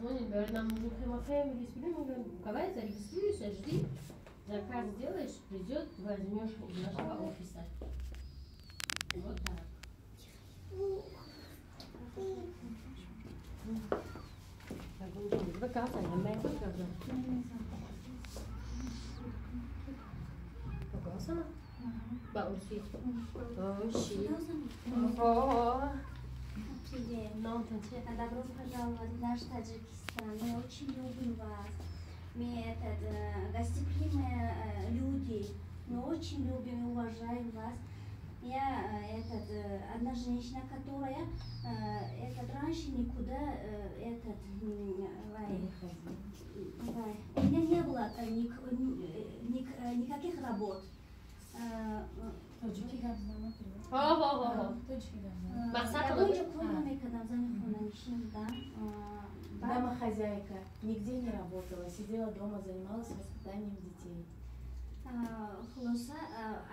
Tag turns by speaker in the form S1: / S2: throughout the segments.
S1: Звонит, говорит, нам нужен Хема Фэмили. Мы говорим, давай зарегистрируйся, жди. Заказ сделаешь, придет, возьмешь из нашего офиса. Вот так.
S2: Привет. Добро пожаловать в наш Таджикистан. Мы очень любим вас. Мы этот, гостеприимные люди. Мы очень любим и уважаем вас. Я этот, одна женщина, которая этот, раньше никуда этот, у меня не было никаких работ.
S3: Тоҷикӣ гап зана. Тоҷикӣ гап
S1: зана.
S2: Ягонҷо кор намекардам, зани хонанишин будам.
S3: Домохозяйка, нигде не работала, сидела дома, занималась воспитанием детей.
S2: Хулоса,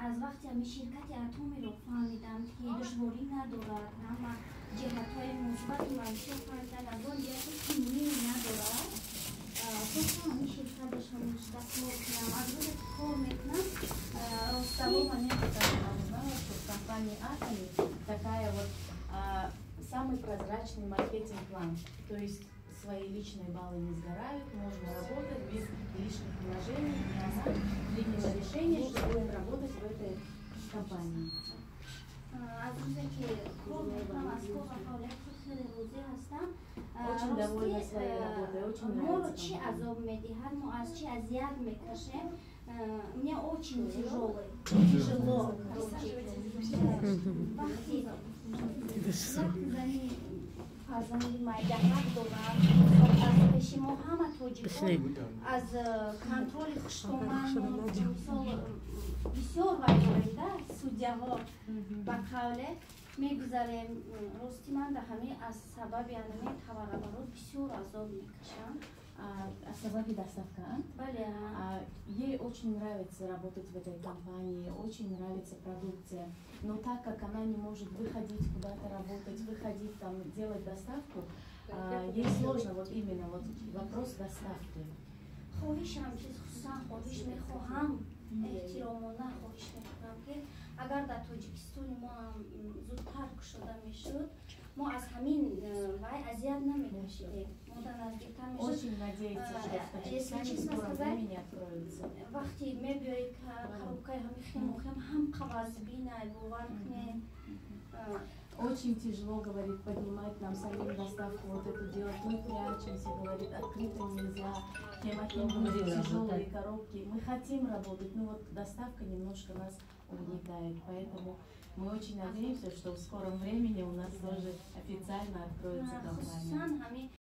S2: аз вақте ҳами ширкати Атомиро фаҳмидам, ки душворӣ надорад, ҳама ҷиҳатҳои мусбату манфиро фаҳмидам, аз он ҷиҳати қиммӣ надорад. Хостам ҳами ширкат дошта кор кунам. Аз рӯзе ки кор мекунам,
S3: С того момента, как она узнала, что в компании Атоми такая вот самый прозрачный маркетинг-план, то есть свои личные баллы не сгорают, можно работать без лишних вложений, и она приняла решение, что будет работать в этой компании.
S2: Аз рӯзе ки кор мекунам, аз кор ва фаъолияти худ хеле розӣ ҳастам.
S3: Очень довольна своей работой, очень
S2: Моро
S3: нравится
S2: чӣ
S3: компания.
S2: Азоб медиҳад, мо аз чӣ азият мекашем? Мне очень тяжелый, тяжело, короче. Вақти як зани фарзанди майдаҳак дорам, аз пеши мо ҳама тоҷикон аз контроли хуштоман, мисол, бисёр вай дорем да, судяҳо ба қавле мегузарем. Рости, ман да ҳамин аз сабаби анами товарооборот бисёр азоб мекашам.
S3: А сабаби доставка, а?
S2: Бале.
S3: Ей очень нравится работать в этой компании, очень нравится продукция, но так как она не может выходить куда-то работать, выходить там, делать доставку, ей сложно вот именно вот вопрос доставки.
S2: Хоҳишам чиз, хусусан хоҳиш мехоҳам, эҳтиромона хоҳиш мекунам, ки агар дар Тоҷикистони мо ҳам зудтар кушода мешуд, мо аз ҳамин вай азият намекашидем, мо дар наздиктар мешуд.
S3: Очень надеется, что в
S2: Если
S3: Таджикистане в
S2: честно
S3: скором
S2: сказать,
S3: времени откроется.
S2: Вақте мебиёи, коробкаи ҳами хемохем ҳам қавазбинай, бовар кунед.
S3: Очень тяжело, говорит, поднимать нам самим доставку вот эту делать. Мы прячемся, говорит, открыто нельзя. Хемохим, говорит, тяжелые коробки. Мы хотим работать, но вот доставка немножко нас угнетает. Поэтому мы очень надеемся, что в скором времени у нас тоже официально откроется компания.
S2: Хусусан ҳамин.